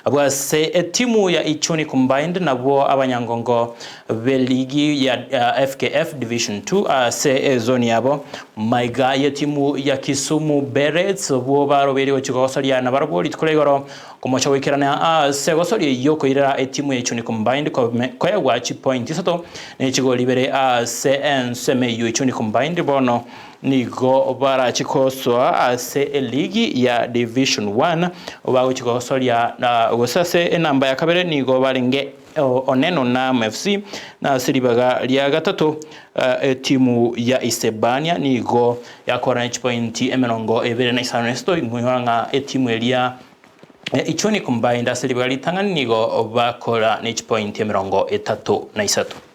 Abwo ase etimu ya Ichuni Combined nabwo abanyangongo b'eligi ya FKF Division 2 ase ezoni yabo. Maiga y'etimu ya Kisumu Berets obwo barobeire gochia gosoria nabarabwo rituko ria igoro komocha goikerana ase egosoria eyio koirera etimu ya Ichuni Combined koegwa chipointi isato ne chigori ibere ase ensemo eyio Ichuni Combined bono Nigo barache gosoa ase eligi ya Division One, bagochia gosoria gose ase enamba ya kabere nigo barenge Oneno Nam FC, na ase ribaga ria gatato etimu ya Isebania nigo yakora ne chipointi 23, inyora ng'a etimu eria Ichuni Combined ase ribaga ritang'ani nigo bakora ne chipointi 33.